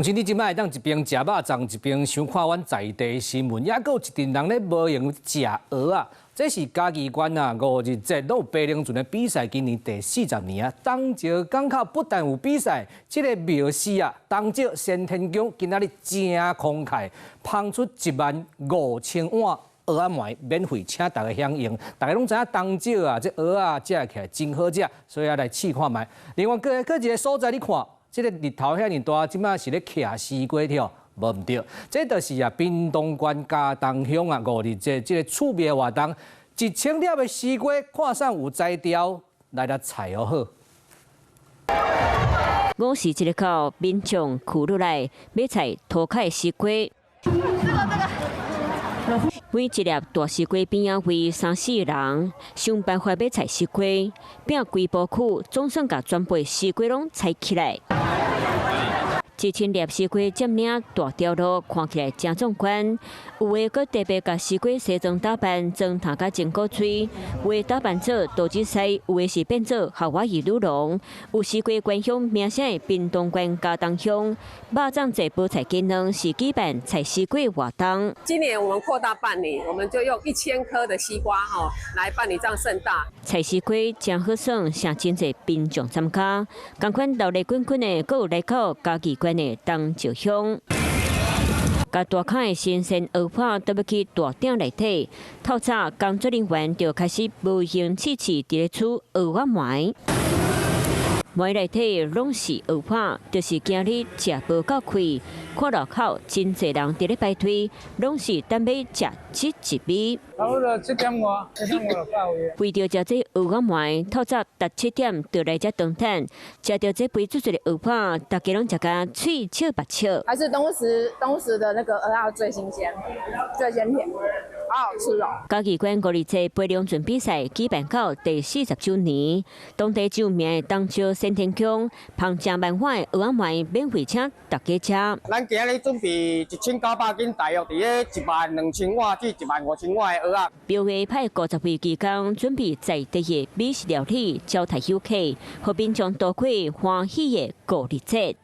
是你這擺會當一邊食肉粽，一邊收看阮在地新聞，猶閣有一陣人咧無閒食蚵仔。這是嘉義縣啊五日節攏有白龍船的比賽，今年第40年啊。東石港口不但有比賽，這个廟寺啊，東石先天宮今仔日真慷慨，捧出1萬5千碗蚵仔糜，免費請大家享用。大家攏知影東石啊，這蚵仔食起來真好食，所以啊來試看覓。另外，閣閣一个所在，你看，這个日頭遐爾大，這擺是咧徛西瓜跳，無毋對，這就是啊屏東縣佳冬鄉啊五日節這个趣味活動，1000粒的西瓜，看啥有才調來來採哦好。午時一个口，民眾聚落來買菜，塗跤西瓜。每一粒大西瓜邊仔圍三四个人，想辦法欲採西瓜，拼規埔區，總算共全部西瓜攏採起來。1000粒西瓜佔領大條路，看起來誠壯觀。有的閣特別共西瓜西裝打扮，妝塗甲真古錐；有的打扮做多子西，有的是變做夏威夷女郎。有西瓜原鄉名聲的屏東縣佳冬鄉，肉粽節菠菜雞卵是舉辦採西瓜活動。今年我們擴大辦理，我們就用1000顆的西瓜吼來辦理這樣盛大。採西瓜誠好耍，誠真濟民眾參加，仝款熱鬧滾滾的，閣有來到嘉義縣的東石鄉，共大坑的新鮮蚵仔倒欲去大鼎內底。透早工作人員就開始無閒試試佇咧煮蚵仔糜。糜內底攏是蚵仔，就是今日食無夠氣，看路口真濟人佇咧排隊，攏是等欲食這一味。差不多七點外，7點外就到位。為著食這蚵仔糜，透早六七點就來遮等等，食著這肥嘟嘟的蚵仔，大家攏食甲喙笑目笑。還是東石的那個蚵仔最新鮮、最鮮甜，好好吃哦。嘉義縣五日節扒龍船比賽舉辦到第49年，當地著名的東石先天宮捧成萬碗的蚵仔糜免費請大家食。咱今日準備1900斤，大約佇咧1萬2千碗至1萬5千碗的蚵仔。廟會派50位技工準備在地的美食料理招待遊客，予民眾度過歡喜的五日節。